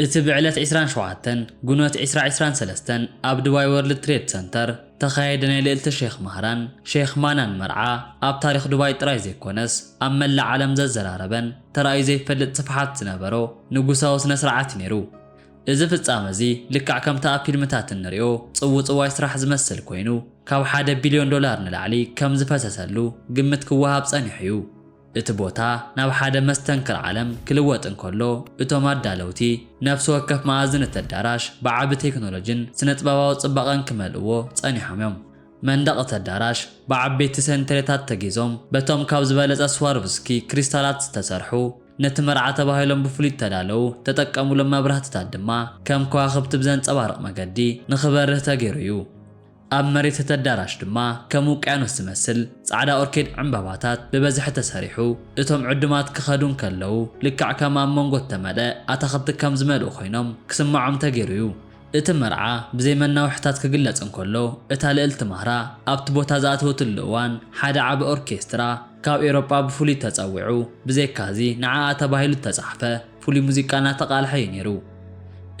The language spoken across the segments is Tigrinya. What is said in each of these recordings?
እቲ ብዕለት ዕስራን ሸውዓተን ጉንበት ዕስራ ዕስራን ሰለስተን ኣብ ዱባይ ወርልድ ትሬድ ሰንተር ተኻየደ ናይ ልእልቲ ሼኽ ማህራን ሼኽ ማናን መርዓ ኣብ ታሪኽ ዱባይ ጥራይ ዘይኮነስ ኣብ መላእ ዓለም ዘዘራረበን ተራእዩ ዘይፈልጥ ስፍሓት ዝነበሮ ንጉሳዊ ስነ ስርዓት እዩ ነይሩ። እዚ ፍጻመ እዚ ልክዕ ከምቲ ኣብ ፊልምታት እንሪኦ ጽውጽዋይ ስራሕ ዝመስል ኮይኑ ካብ ሓደ ቢልዮን ዶላር ንላዕሊ ከም ዝፈሰሰሉ ግምት ክወሃብ ጸኒሑ እዩ። እቲ ቦታ ናብ ሓደ መስተንክር ዓለም ክልወጥ እንከሎ እቶም ኣዳለውቲ ነፍሲ ወከፍ መኣዝን እቲ ኣዳራሽ ብዓቢ ቴክኖሎጂን ስነ ጥበባዊ ጽባቐን ክመልእዎ ጸኒሖም እዮም። መንደቕ እቲ ኣዳራሽ ብዓበይቲ ሰንተሬታት ተጊዞም በቶም ካብ ዝበለጸ ስዋሮቭስኪ ክሪስታላት ዝተሰርሑ ነቲ መርዓ ተባሂሎም ብፍሉይ ዝተዳለዉ ተጠቀምሎም መብራህትታት ድማ ከም ከዋኽብቲ ብዘንጸባርቕ መገዲ ንኽበርህ ተገይሩ እዩ። ኣብ መሬት እቲ ኣዳራሽ ድማ ከም ውቅያኖስ ዝመስል ጻዕዳ ኦርኬድ ዕምባባታት ብበዝሒ ተሰሪሑ እቶም ዕዱማት ክኸዱ እንከለዉ ልክዕ ከም ኣብ መንጎ እተመልአ ኣታኽልቲ ከም ዝመልኡ ኮይኖም ክስምዖም ተገይሩ እዩ። እቲ መርዓ ብዘይ መናውሕታት ክግለጽ እንከሎ እታ ልእልቲ ማህራ ኣብቲ ቦታ ዝኣተወትሉ እዋን ሓደ ዓቢ ኦርኬስትራ ካብ ኤውሮጳ ብፍሉይ ተጸዊዑ ብዘይካዚ ንዓኣ ተባሂሉ እተጻሕፈ ፍሉይ ሙዚቃ እናተቓልሐ እዩ ነይሩ።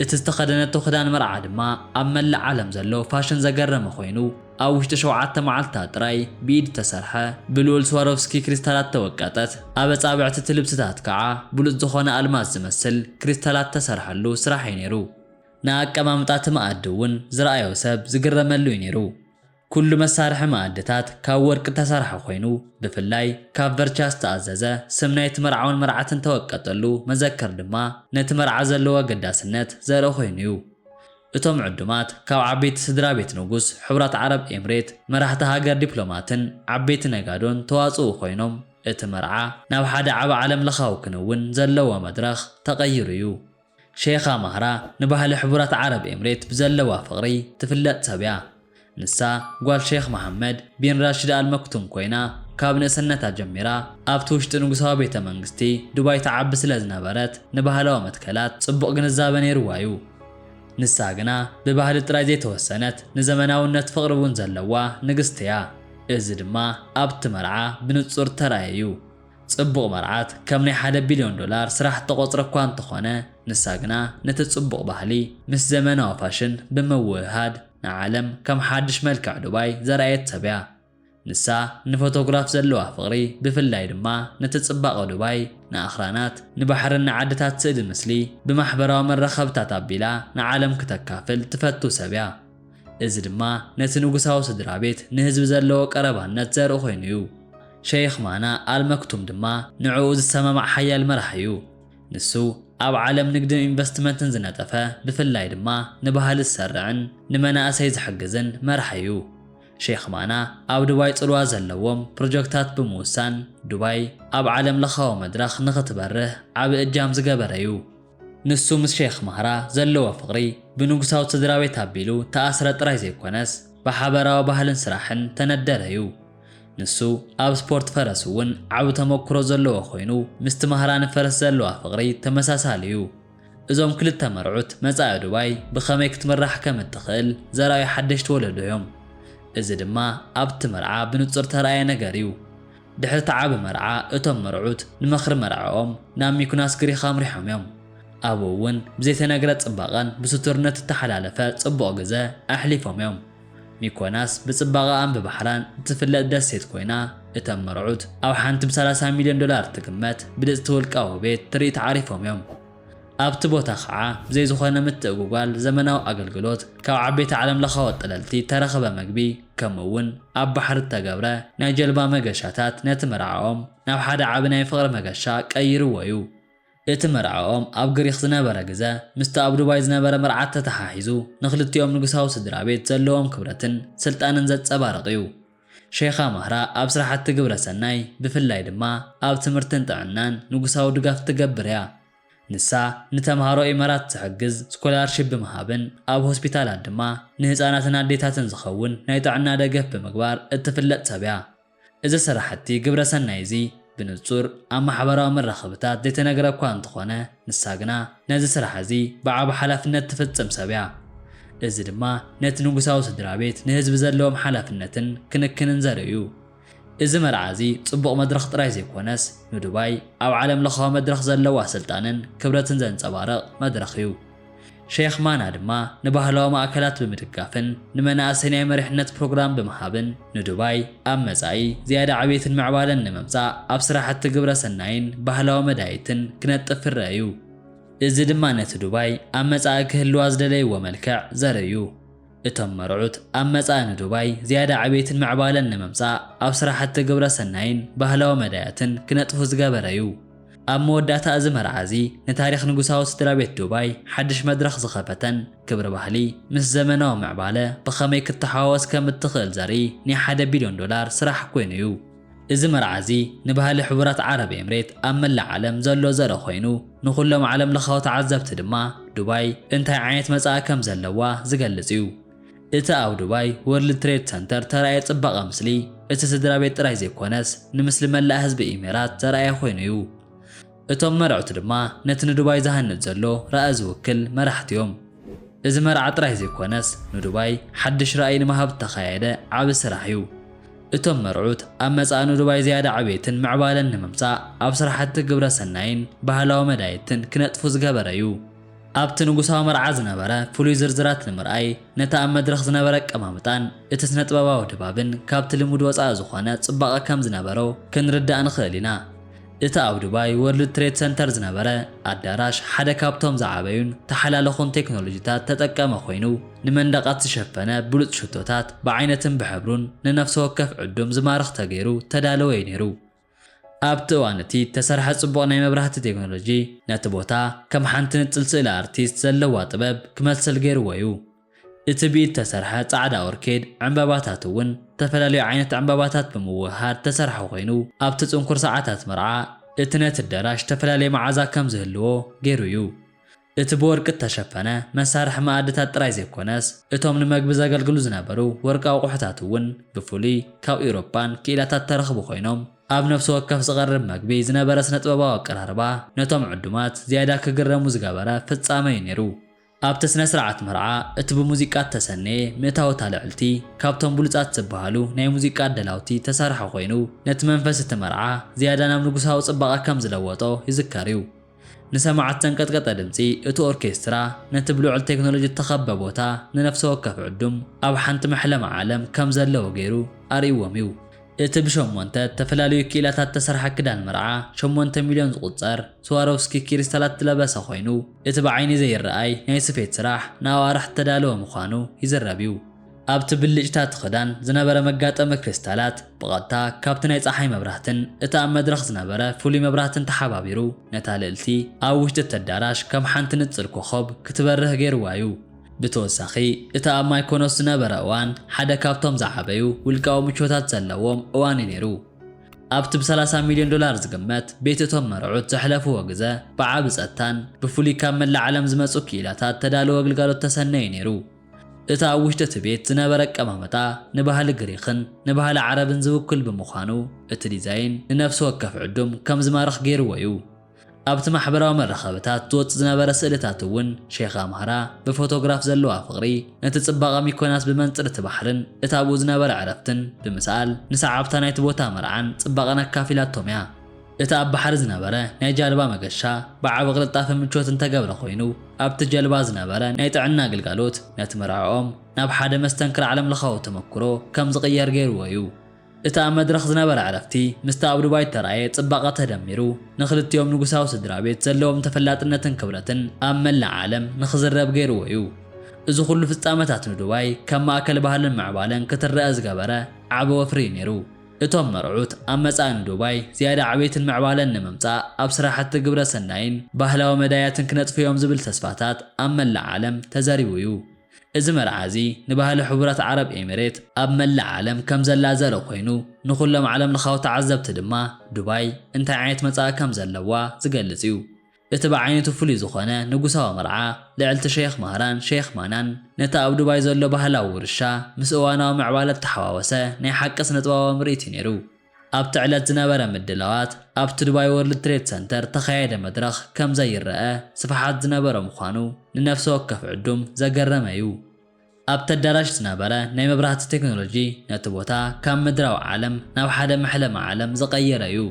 እቲ ዝተኸደነቶ ክዳን መርዓ ድማ ኣብ መላእ ዓለም ዘሎ ፋሽን ዘገረመ ኮይኑ ኣብ ውሽጢ ሸውዓተ መዓልታት ጥራይ ብኢድ እተሰርሐ ብልኡል ስዋሮቭስኪ ክሪስታላት ተወቀጠት ኣብ ኣጻብዕቲ እቲ ልብስታት ከዓ ብሉጽ ዝኾነ ኣልማዝ ዝመስል ክሪስታላት እተሰርሐሉ ስራሕ እዩ ነይሩ። ንኣቀማምጣ እቲ መኣዲ እውን ዝረኣዮ ሰብ ዝግረመሉ እዩ ነይሩ። ኩሉ መሳርሒ መኣድታት ካብ ወርቂ እተሰርሐ ኮይኑ ብፍላይ ካብ ቨርቻ ዝተኣዘዘ ስም ናይቲ መርዓውን መርዓትን ተወቀጠሉ መዘክር ድማ ነቲ መርዓ ዘለዎ ኣገዳስነት ዘርኢ ኮይኑ እዩ። እቶም ዕዱማት ካብ ዓበይቲ ስድራ ቤት ንጉስ ሕቡራት ዓረብ ኤምሬት መራሕቲ ሃገር ዲፕሎማትን ዓበይቲ ነጋዶን ተዋፅኡ ኮይኖም እቲ መርዓ ናብ ሓደ ዓቢ ዓለም ለኻዊ ክንውን ዘለዎ መድረኽ ተቐይሩ እዩ። ሼኻ ማህራ ንባህሊ ሕቡራት ዓረብ ኤምሬት ብዘለዋ ፍቕሪ ትፍለጥ ሰብ እያ። ንሳ ጓል ሼኽ መሓመድ ቢን ራሽድ ኣልመክቱም ኮይና ካብ ንእስነታ ጀሚራ ኣብቲ ውሽጢ ንጉሳዊ ቤተ መንግስቲ ዱባይ ትዓቢ ስለ ዝነበረት ንባህላዊ መትከላት ጽቡቕ ግንዛበ ነይርዋ እዩ። ንሳ ግና ብባህሊ ጥራይ ዘይተወሰነት ንዘመናውነት ፍቕሪ እውን ዘለዋ ንግስቲ እያ። እዚ ድማ ኣብቲ መርዓ ብንጹር ተራእየ እዩ። ጽቡቕ መርዓት ከም ናይ ሓደ ቢልዮን ዶላር ስራሕ እተቖጽረ እኳ እንተኾነ ንሳ ግና ነቲ ጽቡቕ ባህሊ ምስ ዘመናዊ ፋሽን ብምውህሃድ ንዓለም ከም ሓድሽ መልክዕ ዱባይ ዘርኣየት ሰብ እያ። ንሳ ንፎቶግራፍ ዘለዋ ፍቕሪ ብፍላይ ድማ ነቲ ጽባቐ ዱባይ ንኣኽራናት ንባሕርን ንዓድታት ስእሊ ምስሊ ብማሕበራዊ መራኸብታት ኣቢላ ንዓለም ክተካፍል ትፈቱ ሰብ እያ። እዚ ድማ ነቲ ንጉሳዊ ስድራ ቤት ንህዝቢ ዘለዎ ቀረባነት ዘርኢ ኮይኑ እዩ። ሸይኽ ማና ኣልመክቱም ድማ ንዕኡ ዝሰማማዕ ሓያል መራሒ እዩ። ንሱ ኣብ ዓለም ንግድን ኢንቨስትመንትን ዝነጠፈ ብፍላይ ድማ ንባህሊ ዝሰርዕን ንመናእሰይ ዝሕግዝን መራሒ እዩ። ሼኽ ማና ኣብ ዱባይ ጽልዋ ዘለዎም ፕሮጀክታት ብምውሳን ዱባይ ኣብ ዓለም ለኻዊ መድረኽ ንኽትበርህ ዓቢ እጃም ዝገበረ እዩ። ንሱ ምስ ሼኽ ማህራ ዘለዎ ፍቕሪ ብንጉሳዊ ስድራ ቤት ኣቢሉ ተኣስረ ጥራይ ዘይኮነስ ብሓበራዊ ባህልን ስራሕን ተነደረ እዩ። ንሱ ኣብ ስፖርት ፈረስ እውን ዓቢ ተመክሮ ዘለዎ ኮይኑ ምስቲ ማህራ ንፈረስ ዘለዋ ፍቕሪ ተመሳሳሊ እዩ። እዞም ክልተ መርዑት መጻኢ ዱባይ ብኸመይ ክትምራሕ ከም እትኽእል ዘርኣዩ ሓደሽቲ ወለዶ እዮም። እዚ ድማ ኣብቲ መርዓ ብንጹር ተራእየ ነገር እዩ። ድሕሪ እቲ ዓቢ መርዓ እቶም መርዑት ንምኽሪ መርዓኦም ናብ ሚኩናስ ግሪኽ ኣምሪሖም እዮም። ኣብኡ እውን ብዘይተነግረ ጽባቐን ብስቱርነት እተሓላለፈ ጽቡቕ ግዘ ኣሕሊፎም እዮም። ሚኮናስ ብጽባቐኣን ብባሕራን እትፍለጥ ደሴት ኮይና እቶም መርዑት ኣብ ሓንቲ ብ ሰላሳ ሚልዮን ዶላር እትግመት ብልጽቲ ውልቃዊ ቤት ትርኢት ዓሪፎም እዮም። ኣብቲ ቦታ ኸዓ ብዘይ ዝኾነ ምትእጉጓል ዘመናዊ ኣገልግሎት ካብ ዓበይቲ ዓለም ለኻዊ ጠለልቲ ተረኸበ መግቢ ከምኡ እውን ኣብ ባሕሪ እተገብረ ናይ ጀልባ መገሻታት ነቲ መርዓኦም ናብ ሓደ ዓቢ ናይ ፍቕሪ መገሻ ቀይርዎ እዩ። እቲ መርዓኦም ኣብ ግሪኽ ዝነበረ ግዘ ምስቲ ኣብ ዱባይ ዝነበረ መርዓት ተተሓሒዙ ንኽልቲኦም ንጉሳዊ ስድራ ቤት ዘለዎም ክብረትን ስልጣንን ዘጸባርቕ እዩ። ሼኻ ማህራ ኣብ ስራሕቲ ግብረ ሰናይ ብፍላይ ድማ ኣብ ትምህርትን ጥዕናን ንጉሳዊ ድጋፍ ትገብር እያ። ንሳ ንተምሃሮ ኢማራት ዝሕግዝ ስኮላርሺፕ ብምሃብን ኣብ ሆስፒታላት ድማ ንህፃናትን ኣዴታትን ዝኸውን ናይ ጥዕና ደገፍ ብምግባር እትፍለጥ ሰብ እያ። እዚ ስራሕቲ ግብረ ሰናይ እዚ ብንጹር ኣብ ማሕበራዊ መራኸብታት ዘይተነግረ እኳ እንተኾነ ንሳ ግና ነዚ ስራሕ እዚ ብዓቢ ሓላፍነት ትፍጽም ሰብ እያ። እዚ ድማ ነቲ ንጉሳዊ ስድራ ቤት ንህዝቢ ዘለዎም ሓላፍነትን ክንክንን ዘርኢ እዩ። እዚ መርዓ እዚ ጽቡቕ መድረኽ ጥራይ ዘይኮነስ፣ ንዱባይ ኣብ ዓለም ለኻዊ መድረኽ ዘለዋ ስልጣንን ክብረትን ዘንጸባርቕ መድረኽ እዩ። ሼኽ ማና ድማ ንባህላዊ ማእከላት ብምድጋፍን ንመናእሰይ ናይ መሪሕነት ፕሮግራም ብምሃብን፣ ንዱባይ ኣብ መጻኢ ዝያዳ ዕብየትን ምዕባለን ንምምጻእ ኣብ ስራሕቲ ግብረ ሰናይን ባህላዊ መዳይትን ክነጥፍ ይረአ እዩ። እዚ ድማ ነቲ ዱባይ ኣብ መጻኢ ክህልዋ ዝደለይዎ መልክዕ ዘርኢ እዩ። እቶም መርዑት ኣብ መጻኢ ንዱባይ ዝያዳ ዕብየትን ምዕባለን ንምምጻእ ኣብ ስራሕቲ ግብረ ሰናይን ባህላዊ መዳያትን ክነጥፉ ዝገበረ እዩ። ኣብ መወዳእታ እዚ መርዓ እዚ ንታሪኽ ንጉሳዊ ስድራ ቤት ዱባይ ሓድሽ መድረኽ ዝኸፈተን ክብሪ ባህሊ ምስ ዘመናዊ ምዕባለ ብኸመይ ክተሓዋወስ ከም እትኽእል ዘርኢ ናይ ሓደ ቢልዮን ዶላር ስራሕ ኮይኑ እዩ። እዚ መርዓ እዚ ንባህሊ ሕቡራት ዓረብ ኤምሬት ኣብ መላእ ዓለም ዘሎ ዘርኢ ኮይኑ፣ ንኹሎም ዓለም ለኻዊ ተዓዘብቲ ድማ ዱባይ እንታይ ዓይነት መጻኢ ከም ዘለዋ ዝገልጽ እዩ። እቲ ኣብ ዱባይ ወርልድ ትሬድ ሰንተር ተራእየ ጽባቐ ምስሊ እቲ ስድራ ቤት ጥራይ ዘይኮነስ፣ ንምስሊ መላእ ህዝቢ ኢሜራት ዘርኣየ ኮይኑ እዩ። እቶም መርዑት ድማ ነቲ ንዱባይ ዝሃንጽ ዘሎ ራእይ ዝውክል መራሕቲ እዮም። እዚ መርዓ ጥራይ ዘይኮነስ፣ ንዱባይ ሓድሽ ራእይ ንምሃብ እተኻየደ ዓቢ ስራሕ እዩ። እቶም መርዑት ኣብ መጻኢ ንዱባይ ዝያዳ ዕብየትን ምዕባለን ንምምጻእ ኣብ ስራሕቲ ግብረ ሰናይን ባህላዊ መዳይትን ክነጥፉ ዝገበረ እዩ። ኣብቲ ንጉሳዊ መርዓ ዝነበረ ፍሉይ ዝርዝራት ንምርኣይ፣ ነቲ ኣብ መድረኽ ዝነበረ ኣቀማምጣን እቲ ስነ-ጥበባዊ ድባብን ካብቲ ልሙድ ወጻኢ ዝኾነ ጽባቐ ከም ዝነበሮ ክንርዳእ ንኽእል ኢና። እቲ ኣብ ዱባይ ወርልድ ትሬድ ሰንተር ዝነበረ ኣዳራሽ ሓደ ካብቶም ዝዓበዩን ተሓላለኹን ቴክኖሎጂታት ተጠቀመ ኮይኑ፣ ንመንደቓት ዝሸፈነ ብሉጽ ሽቶታት ብዓይነትን ብሕብሩን ንነፍሲ ወከፍ ዕዱም ዝማርኽ ተገይሩ ተዳለወ እዩ ነይሩ። ኣብቲ እዋን እቲ እተሰርሐ ጽቡቕ ናይ መብራህቲ ቴክኖሎጂ ነቲ ቦታ ከም ሓንቲ ንጽል ስእሊ ኣርቲስት ዘለዋ ጥበብ ክመስል ገይርዎ እዩ። እቲ ብኢድ እተሰርሐ ጻዕዳ ኦርኬድ ዕምባባታት እውን ዝተፈላለዩ ዓይነት ዕምባባታት ብምውህሃድ እተሰርሐ ኮይኑ፣ ኣብቲ ጽንኩር ሰዓታት መርዓ እቲ ነቲ ኣዳራሽ ዝተፈላለየ መዓዛ ከም ዝህልዎ ገይሩ እዩ። እቲ ብወርቂ እተሸፈነ መሳርሒ መኣድታት ጥራይ ዘይኮነስ፣ እቶም ንመግቢ ዘገልግሉ ዝነበሩ ወርቂ ኣቑሑታት እውን ብፍሉይ ካብ ኤውሮጳን ክኢላታት እተረኽቡ ኮይኖም፣ ኣብ ነፍሲ ወከፍ ዝቐርብ መግቢ ዝነበረ ስነ-ጥበባዊ ኣቀራርባ ነቶም ዕዱማት ዝያዳ ክግረሙ ዝገበረ ፍጻመ እዩ ነይሩ። ኣብቲ ስነ-ስርዓት መርዓ፣ እቲ ብሙዚቃ እተሰነየ ምእታዎት ኣልዕልቲ ካብቶም ብሉጻት ዝበሃሉ ናይ ሙዚቃ ኣደላውቲ እተሰርሐ ኮይኑ፣ ነቲ መንፈስ እቲ መርዓ ዝያዳ ናብ ንጉሳዊ ጽባቐ ከም ዝለወጦ ይዝከር እዩ። ንሰማዕቲ ዘንቀጥቀጠ ድምጺ እቲ ኦርኬስትራ፣ ነቲ ብልዑል ቴክኖሎጂ እተኸበበ ቦታ ንነፍሲ ወከፍ ዕዱም ኣብ ሓንቲ መሕለሚ ዓለም ከም ዘለዉ ገይሩ ኣርእይዎም እዩ። እቲ ብሸሞንተ እተፈላለዩ ክኢላታት እተሰርሐ ክዳን መርዓ፣ ሸሞንተ ሚልዮን ዝቑጸር ስዋሮቭስኪ ክሪስታላት ዝለበሰ ኮይኑ፣ እቲ ብዓይኒ ዘይረኣይ ናይ ስፌት ስራሕ ንኣዋርሕ እተዳለወ ምዃኑ ይዝረብ እዩ። ኣብቲ ብልጭታ እቲ ክዳን ዝነበረ መጋጠሚ ክሪስታላት ብቐጥታ ካብቲ ናይ ጸሓይ መብራህትን እቲ ኣብ መድረኽ ዝነበረ ፍሉይ መብራህትን ተሓባቢሩ፣ ነታ ልእልቲ ኣብ ውሽጢ እቲ ኣዳራሽ ከም ሓንቲ ንጽል ኮኾብ ክትበርህ ገይርዋ እዩ። ብተወሳኺ፣ እቲ ኣብ ማይኮኖስ ዝነበረ እዋን ሓደ ካብቶም ዝዓበዩ ውልቃዊ ምቾታት ዘለዎም እዋን እዩ ነይሩ። ኣብቲ ብ ሰላሳ ሚልዮን ዶላር ዝግመት ቤት እቶም መርዑት ዘሕለፍዎ ግዘ ብዓቢ ጸጥታን ብፍሉይ ካብ መላእ ዓለም ዝመጹ ክኢላታት ተዳለወ ግልጋሎት ተሰነዩ ነይሩ። እቲ ኣብ ውሽጢ እቲ ቤት ዝነበረ ኣቀማምጣ ንባህሊ ግሪኽን ንባህሊ ዓረብን ዝውክል ብምዃኑ፣ እቲ ዲዛይን ንነፍሲ ወከፍ ዕዱም ከም ዝማርኽ ገይርዎ እዩ። ኣብቲ ማሕበራዊ መራኸብታት ዝወጽእ ዝነበረ ስእልታት እውን፣ ሼኽ ኣምሃራ ብፎቶግራፍ ዘለዋ ፍቕሪ ነቲ ጽባቐ ሚኮናስ ብመንጽር እቲ ባሕርን እቲ ኣብኡ ዝነበረ ዕረፍትን ብምስኣል፣ ንሰዓብታ ናይቲ ቦታ መርዓን ጽባቐን ኣካፊላቶም እያ። እቲ ኣብ ባሕሪ ዝነበረ ናይ ጃልባ መገሻ ብዓቢ ቅልጣፈ ምቾት እንተገብረ ኮይኑ፣ ኣብቲ ጀልባ ዝነበረ ናይ ጥዕና ኣገልጋሎት ነቲ መርዓኦም ናብ ሓደ መስተንክር ዓለምለኻዊ ተመክሮ ከም ዝቕየር ገይርዎ እዩ። እቲ ኣብ መድረኽ ዝነበረ ዕረፍቲ ምስቲ ኣብ ዱባይ እተራእየ ጽባቐ ተደሚሩ፣ ንኽልቲኦም ንጉሳዊ ስድራ ቤት ዘለዎም ተፈላጥነትን ክብረትን ኣብ መላእ ዓለም ንኽዝረብ ገይርዎ እዩ። እዚ ኹሉ ፍጻመታት ንዱባይ ከም ማእከል ባህልን ምዕባለን ክትረአ ዝገበረ ዓቢ ወፍሪ እዩ ነይሩ። እቶም መርዑት ኣብ መጻኢ ንዱባይ ዝያዳ ዕቤትን ምዕባለን ንምምጻእ ኣብ ስራሕቲ ግብረ ሰናይን ባህላዊ መዳያትን ክነጥፉ እዮም ዝብል ተስፋታት ኣብ መላእ ዓለም ተዘሪቡ እዩ። እዚ መርዓ እዚ ንባህሊ ሕቡራት ዓረብ ኤሚሬት ኣብ መላእ ዓለም ከም ዘላ ዘርኢ ኮይኑ፣ ንኹሎም ዓለምለኻዊ ተዓዘብቲ ድማ ዱባይ እንታይ ዓይነት መጻኢ ከም ዘለዋ ዝገልጽ እዩ። እቲ ብዓይነቱ ፍሉይ ዝኾነ ንጉሳዊ መርዓ፣ ልዕልቲ ሸይኽ ማህራን ሸይኽ ማናን ነቲ ኣብ ዱባይ ዘሎ ባህላዊ ውርሻ ምስ እዋናዊ ምዕባለ እተሓዋወሰ ናይ ሓቂ ስነ-ጥበባዊ ምርኢት እዩ ነይሩ። ኣብቲ ዕለት ዝነበረ ምድላዋት፣ ኣብቲ ዱባይ ወርልድ ትሬድ ሰንተር እተኻየደ መድረኽ ከም ዘይረአ ስፍሓት ዝነበሮ ምዃኑ ንነፍሲ ወከፍ ዕዱም ዘገረመ እዩ። ኣብቲ ኣዳራሽ ዝነበረ ናይ መብራህቲ ቴክኖሎጂ ነቲ ቦታ ካብ ምድራዊ ዓለም ናብ ሓደ መሕለሚ ዓለም ዝቐየረ እዩ።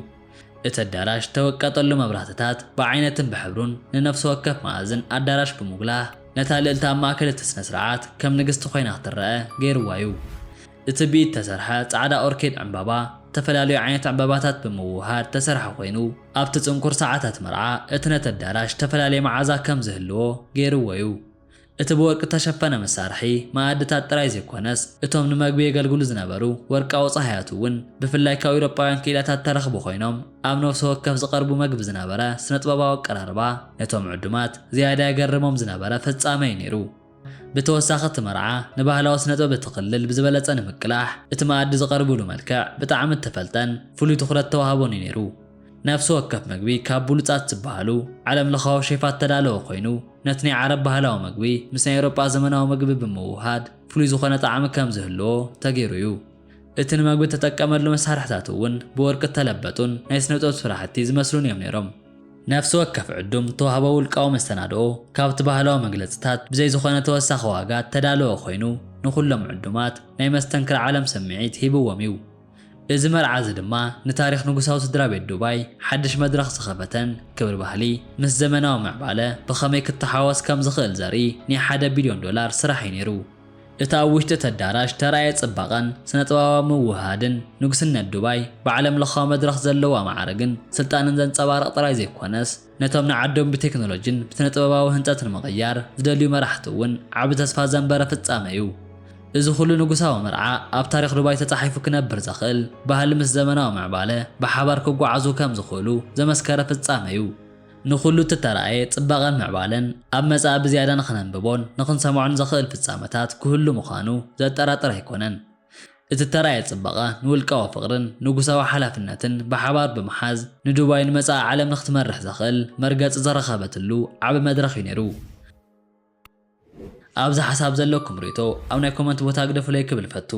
እቲ ኣዳራሽ ተወቀጠሉ መብራህትታት ብዓይነትን ብሕብሩን ንነፍሲ ወከፍ መኣዝን ኣዳራሽ ብምጉላህ ነታ ልእልቲ ኣብ ማእከል እቲ ስነ ስርዓት ከም ንግስቲ ኮይና ክትረአ ገይርዋ እዩ። እቲ ብኢድ ተሰርሐ ጻዕዳ ኦርኬድ ዕምባባ ዝተፈላለዩ ዓይነት ዕምባባታት ብምውሃድ ተሰርሐ ኮይኑ ኣብቲ ጽንኩር ሰዓታት መርዓ እቲ ነቲ ኣዳራሽ ዝተፈላለየ መዓዛ ከም ዝህልዎ ገይርዎ እዩ። እቲ ብወርቂ እተሸፈነ መሳርሒ መኣድታት ጥራይ ዘይኮነስ እቶም ንመግቢ የገልግሉ ዝነበሩ ወርቃዊ ጻህያት እውን ብፍላይ ካብ ኤውሮጳውያን ክኢላታት ተረኽቡ ኮይኖም ኣብ ነፍሲ ወከፍ ዝቐርቡ መግቢ ዝነበረ ስነጥበባዊ ኣቀራርባ ነቶም ዕዱማት ዝያዳ የገርሞም ዝነበረ ፍጻመ እዩ ነይሩ። ብተወሳኺ እቲ መርዓ ንባህላዊ ስነጥበብ እቲ ክልል ብዝበለጸ ንምቅላሕ እቲ መኣዲ ዝቐርብሉ መልክዕ ብጣዕሚ እተፈልጠን ፍሉይ ትኹረት ተዋህቦን እዩ ነይሩ። ነፍሲ ወከፍ መግቢ ካብ ብሉጻት ዝበሃሉ ዓለም ለኻዊ ሼፋት ተዳለወ ኮይኑ ነቲ ናይ ዓረብ ባህላዊ መግቢ ምስ ናይ ኤውሮጳ ዘመናዊ መግቢ ብምውሃድ ፍሉይ ዝኾነ ጣዕሚ ከም ዝህልዎ ተገይሩ እዩ። እቲ ንመግቢ እተጠቀመሉ መሳርሕታት እውን ብወርቂ እተለበጡን ናይ ስነጥበብ ስራሕቲ ዝመስሉን እዮም ነይሮም። ነፍሲ ወከፍ ዕዱም ተዋህቦ ውልቃዊ መሰናድኦ ካብቲ ባህላዊ መግለጽታት ብዘይ ዝኾነ ተወሳኺ ዋጋ እተዳለወ ኮይኑ ንኹሎም ዕዱማት ናይ መስተንክር ዓለም ስምዒት ሂብዎም እዩ። እዚ መርዓ እዚ ድማ ንታሪኽ ንጉሳዊ ስድራ ቤት ዱባይ ሓድሽ መድረኽ ዝኸፈተን ክብሪ ባህሊ ምስ ዘመናዊ ምዕባለ ብኸመይ ክተሓወስ ከም ዝኽእል ዘርኢ ናይ ሓደ ቢልዮን ዶላር ስራሕ እዩ ነይሩ። እቲ ኣብ ውሽጢ እቲ ኣዳራሽ ተራእየ ጽባቐን ስነ-ጥበባዊ ምውህሃድን ንጉስነት ዱባይ ብዓለም ለኻዊ መድረኽ ዘለዋ ማዕርግን ስልጣንን ዘንጸባርቕ ጥራይ ዘይኮነስ ነቶም ንዓዶም ብቴክኖሎጂን ብስነ-ጥበባዊ ህንጸት ንምቕያር ዝደልዩ መራሕቲ እውን ዓቢ ተስፋ ዘንበረ ፍጻመ እዩ። እዚ ኩሉ ንጉሳዊ መርዓ ኣብ ታሪኽ ዱባይ ተጻሒፉ ክነብር ዘኽእል ባህሊ ምስ ዘመናዊ ምዕባለ ብሓባር ክጓዓዙ ከም ዝኽእሉ ዘመስከረ ፍጻመ እዩ። ንኹሉ እቲ ተራእየ ጽባቐን ምዕባለን ኣብ መጻኢ ብዝያዳ ንኽነንብቦን ንኽንሰምዖን ዘኽእል ፍጻመታት ክህሉ ምዃኑ ዘጠራጥር ኣይኮነን። እቲ ተራእየ ጽባቐ ንውልቃዊ ፍቕርን ንጉሳዊ ሓላፍነትን ብሓባር ብምሓዝ ንዱባይ ንመጻኢ ዓለም ንኽትመርሕ ዘኽእል መርገጺ ዝረኸበትሉ ዓቢ መድረኽ እዩ ነይሩ። ኣብዚ ሓሳብ ዘለኩም ርእይቶ ኣብ ናይ ኮመንት ቦታ ግደፉለይ ክብል ፈቱ።